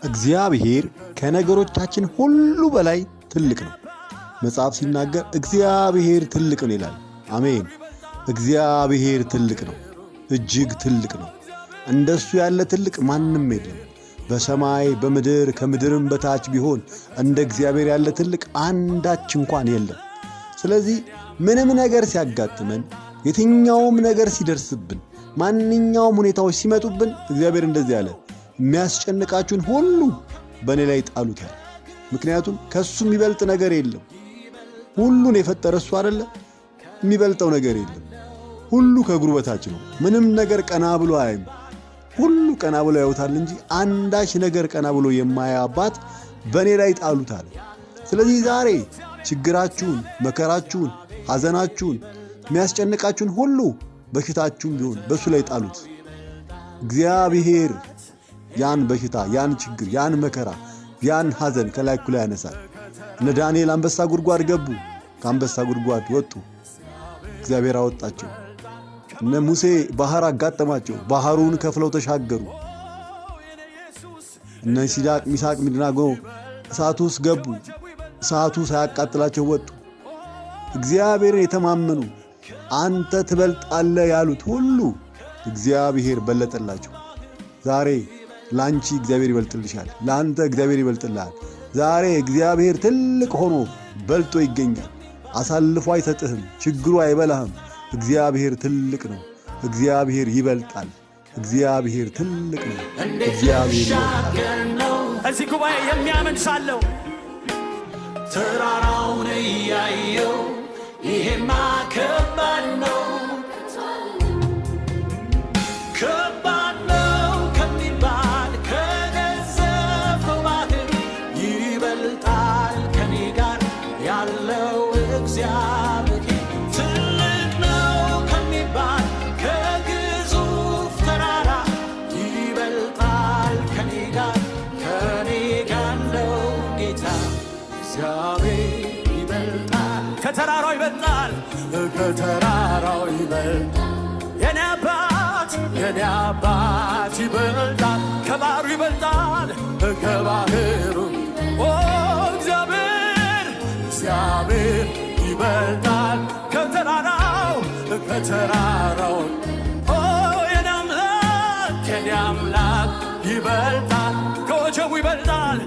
እግዚአብሔር ከነገሮቻችን ሁሉ በላይ ትልቅ ነው። መጽሐፍ ሲናገር እግዚአብሔር ትልቅ ነው ይላል። አሜን። እግዚአብሔር ትልቅ ነው፣ እጅግ ትልቅ ነው። እንደሱ ያለ ትልቅ ማንም የለም። በሰማይ በምድር ከምድርም በታች ቢሆን እንደ እግዚአብሔር ያለ ትልቅ አንዳች እንኳን የለም። ስለዚህ ምንም ነገር ሲያጋጥመን፣ የትኛውም ነገር ሲደርስብን፣ ማንኛውም ሁኔታዎች ሲመጡብን እግዚአብሔር እንደዚህ አለ፣ የሚያስጨንቃችሁን ሁሉ በእኔ ላይ ጣሉታል። ምክንያቱም ከሱ የሚበልጥ ነገር የለም። ሁሉን የፈጠረ እሱ አይደለ? የሚበልጠው ነገር የለም። ሁሉ ከእግሩ በታች ነው። ምንም ነገር ቀና ብሎ አያይም። ሁሉ ቀና ብሎ ያዩታል እንጂ አንዳች ነገር ቀና ብሎ የማያይ አባት በእኔ ላይ ጣሉታል። ስለዚህ ዛሬ ችግራችሁን፣ መከራችሁን፣ ሐዘናችሁን፣ የሚያስጨንቃችሁን ሁሉ በሽታችሁም ቢሆን በእሱ ላይ ጣሉት። እግዚአብሔር ያን በሽታ፣ ያን ችግር፣ ያን መከራ፣ ያን ሐዘን ከላያችሁ ላይ ያነሳል። እነ ዳንኤል አንበሳ ጉድጓድ ገቡ፣ ከአንበሳ ጉድጓድ ወጡ። እግዚአብሔር አወጣቸው። እነ ሙሴ ባህር አጋጠማቸው፣ ባህሩን ከፍለው ተሻገሩ። እነ ሲዳቅ ሚሳቅ ሚድናጎ እሳቱ ውስጥ ገቡ፣ እሳቱ ሳያቃጥላቸው ወጡ። እግዚአብሔርን የተማመኑ አንተ ትበልጣለህ ያሉት ሁሉ እግዚአብሔር በለጠላቸው። ዛሬ ላንቺ እግዚአብሔር ይበልጥልሻል፣ ለአንተ እግዚአብሔር ይበልጥልሃል። ዛሬ እግዚአብሔር ትልቅ ሆኖ በልጦ ይገኛል። አሳልፎ አይሰጥህም፣ ችግሩ አይበላህም። እግዚአብሔር ትልቅ ነው። እግዚአብሔር ይበልጣል። እግዚአብሔር ትልቅ ነው። እግዚአብሔር ይበልጣል። እዚህ ጉባኤ የሚያምን ሳለው ተራራውን እያየው ይሄማ ከባድ ነው፣ ከባድ ነው ከሚባል ከገዘፈው ባህር ይበልጣል ከኔ ጋር ያለው እግዚአብሔር። ትልቅ ነው ከሚባል ከግዙፍ ተራራ ይበልጣል ከኔ ጋር ያለው ጌታ እግዚአብሔር ይበልጣል። ከተራራው ይበልጣል፣ ከተራራው ይበልጣል። የኔ አባት፣ የኔ አባት ይበልጣል፣ ከባህሩ ይበልጣል፣ ከባህሩ። ኦ እግዚአብሔር፣ እግዚአብሔር ይበልጣል ከተራራው፣ ከተራራው። ኦ የኔ አምላክ፣ የኔ አምላክ ይበልጣል፣ ከወጀቡ ይበልጣል።